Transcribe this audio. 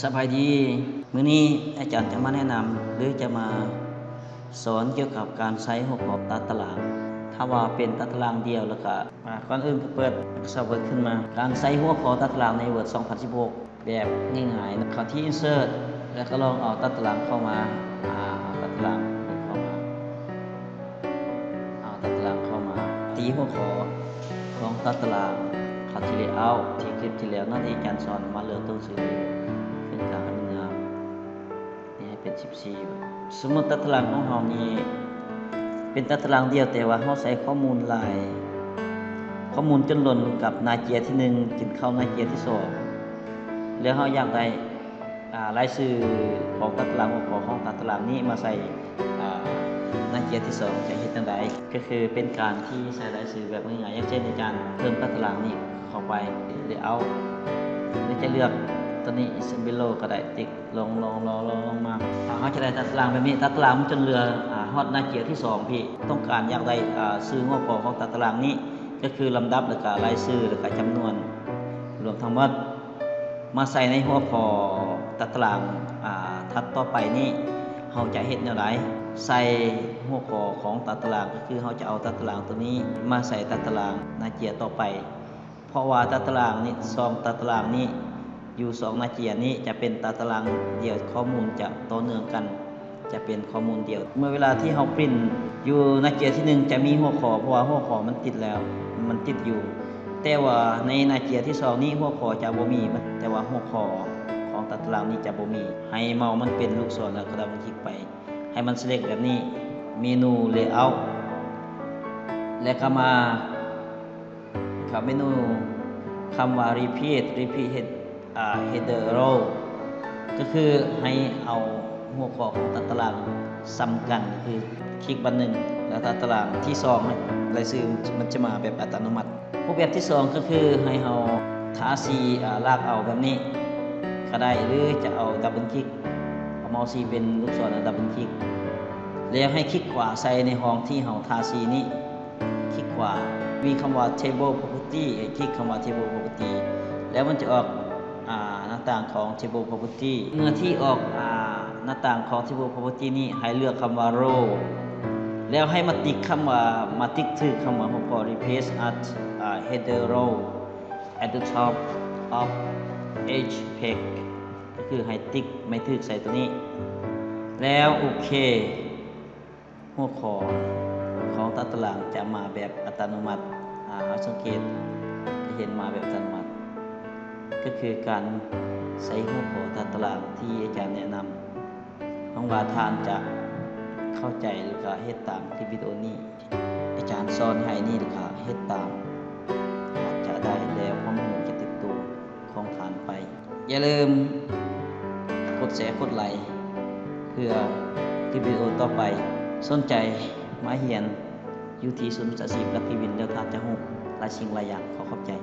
ສະບາຍດີ, ມື້ນີ້ອາຈານຈະມາແນະນຳ ຫຼື ຈະມາສອນກ່ຽວກັບການໃຊ້ຫົວຂໍ້ຕາຕະລາງ. ຖ້າວ່າເປັນຕາຕະລາງດຽວ ແລ້ວກະ ອາ ກ່ອນອື່ນກະເປີດ Microsoft Word ຂຶ້ນມາ. ການໃຊ້ຫົວຂໍ້ຕາຕະລາງໃນ Word ສອງພັນສິບຫົກ ແບບງ່າຍໆ ເຂົ້າທີ່ Insert ແລ້ວກະລອງເອົາຕາຕະລາງເຂົ້າມາ ອາ ເອົາຕາຕະລາງເຂົ້າມາ ເອົາຕາຕະລາງເຂົ້າມາ ຕີຫົວຂໍ້ຂອງຕາຕະລາງ ເຂົ້າທີ່ Layout ທີ່ຄລິບທີ່ແລ້ວເນາະ ທີ່ອາຈານສອນມາເລືອກຕົວໜັງສື ເປັນການງາມ ນີ້ໃຫ້ເປັນສິບສີ່. ສົມມຸດຕາຕະລາງຂອງເຮົານີ້ເປັນຕາຕະລາງດຽວ ແຕ່ວ່າເຮົາໃສ່ຂໍ້ມູນຫຼາຍ ຂໍ້ມູນຈົນລົ້ນກັບໜ້າເຈ້ຍທີໜຶ່ງຈົນເຂົ້າໜ້າເຈ້ຍທີສອງ ແລ້ວເຮົາຢາກໄດ້ ອາ ລາຍຊື່ຂອງຕາຕະລາງ ຫົວຂໍ້ຂອງຕາຕະລາງນີ້ມາໃສ່ ອາ ໜ້າເຈ້ຍທີສອງ ຈະເຮັດຈັ່ງໃດ? ກະຄືເປັນການທີ່ໃສ່ລາຍຊື່ແບບງ່າຍໆ ຢ່າງເຊັ່ນ ອາຈານເພີ່ມຕາຕະລາງນີ້ເຂົ້າໄປ Layout ແລ້ວຈະເລືອກຕົວນີ້ Insert Below ກະໄດ້ ຕິກລົງໆໆໆ ລົງມາ ເຮົາຈະໄດ້ຕາຕະລາງແບບນີ້. ຕາຕະລາງມັນຈົນເຫຼືອ ອາ ຮອດໜ້າເຈ້ຍທີສອງພີ້. ຕ້ອງການຢາກໄດ້ ອາ ຊື່ຫົວຂໍ້ຂອງຕາຕະລາງນີ້ ກະຄືລຳດັບ ແລ້ວກະລາຍຊື່ ແລ້ວກະຈຳນວນ ລວມທັງໝົດ ມາໃສ່ໃນຫົວຂໍ້ຕາຕະລາງ ອາ ຖັດຕໍ່ໄປນີ້ ເຮົາຈະເຮັດແນວໃດ? ໃສ່ຫົວຂໍ້ຂອງຕາຕະລາງ ກະຄືເຮົາຈະເອົາຕາຕະລາງໂຕນີ້ມາໃສ່ຕາຕະລາງໜ້າເຈ້ຍຕໍ່ໄປ ເພາະວ່າຕາຕະລາງນີ້ ສອງຕາຕະລາງນີ້ ຢູ່ສອງໜ້າເຈ້ຍນີ້ຈະເປັນຕາຕະລາງດຽວ ຂໍ້ມູນຈະຕໍ່ເນື່ອງກັນ ຈະເປັນຂໍ້ມູນດຽວ. ເມື່ອເວລາທີ່ເຮົາປຣິ້ນຢູ່ໜ້າເຈ້ຍທີໜຶ່ງ ຈະມີຫົວຂໍ້ ເພາະວ່າຫົວຂໍ້ມັນຕິດແລ້ວ ມັນຕິດຢູ່ ແຕ່ວ່າໃນໜ້າເຈ້ຍທີສອງນີ້ ຫົວຂໍ້ຈະບໍ່ມີ ແຕ່ວ່າຫົວຂໍ້ຂອງຕາຕະລາງນີ້ຈະບໍ່ມີ. ໃຫ້ເມົາສ໌ມັນເປັນລູກສອນ ແລ້ວກະດັບເບິນຄລິກໄປ ໃຫ້ມັນ Select ແບບນີ້ ເມນູ Layout ແລ້ວກະມາ ເຂົ້າເມນູຄຳວ່າ Repeat Repeat Head ອາ Header Row ກະຄືໃຫ້ເອົາຫົວຂໍ້ຂອງຕາຕະລາງສ່ຳກັນ ກະຄືຄລິກບາດໜຶ່ງ ແລ້ວຕາຕະລາງທີສອງ ລາຍຊື່ມັນຈະມາແບບອັດຕະໂນມັດ. ຮູບແບບທີສອງ ກະຄືໃຫ້ເຮົາທາສີ ອາ ລາກເອົາແບບນີ້ກະໄດ້ ຫຼື ຈະເອົາດັບເບິນຄລິກ ເອົາເມົາສ໌ຊີ້ເປັນລູກສອນ ແລ້ວດັບເບິນຄລິກ ແລ້ວໃຫ້ຄລິກຂວາໃສ່ໃນຫ້ອງທີ່ເຮົາທາສີນີ້. ຄລິກຂວາ ມີຄຳວ່າ Table Property ໃຫ້ຄລິກຄຳວ່າ Table Property ແລ້ວມັນຈະອອກ ອາ ໜ້າຕ່າງຂອງ Table Property. ເມື່ອທີ່ອອກ ອາ ໜ້າຕ່າງຂອງ Table Property ນີ້ ໃຫ້ເລືອກຄຳວ່າ Row ແລ້ວໃຫ້ມາຕິກຄຳວ່າ ມາຕິກຖືກຄຳວ່າ ຫົວຂໍ້ Replace as ອາ Header Row at the top of each page ກະຄືໃຫ້ຕິກໄມ້ຖືກໃສ່ໂຕນີ້ ແລ້ວໂອເຄ. ຫົວຂໍ້ຂອງຕາຕະລາງຈະມາແບບອັດຕະໂນມັດ. ອາ ເຮົາສັງເກດຈະເຫັນມາແບບອັດຕະໂນມັດ ກະຄືການໃສ່ຫົວຂໍ້ຕາຕະລາງທີ່ອາຈານແນະນຳ. ຫວັງວ່າທ່ານຈະເຂົ້າໃຈ ແລ້ວກະເຮັດຕາມຄລິບວິດີໂອນີ້ ອາຈານສອນໃຫ້ນີ້ ແລ້ວກະເຮັດຕາມ ອາດຈະໄດ້ແລ້ວຄວາມຮູ້ຈະຕິດໂຕຂອງທ່ານໄປ. ຢ່າລືມກົດແຊ ກົດໄລ ເພື່ອຄລິບວິດີໂອຕໍ່ໄປ. ສົນໃຈມາຮຽນຢູ່ທີ່ສູນວິຊາຊີບລັກກີວິນ ແລ້ວທ່ານຈະຮູ້ຫຼາຍສິ່ງຫຼາຍຢ່າງ. ຂໍຂອບໃຈ.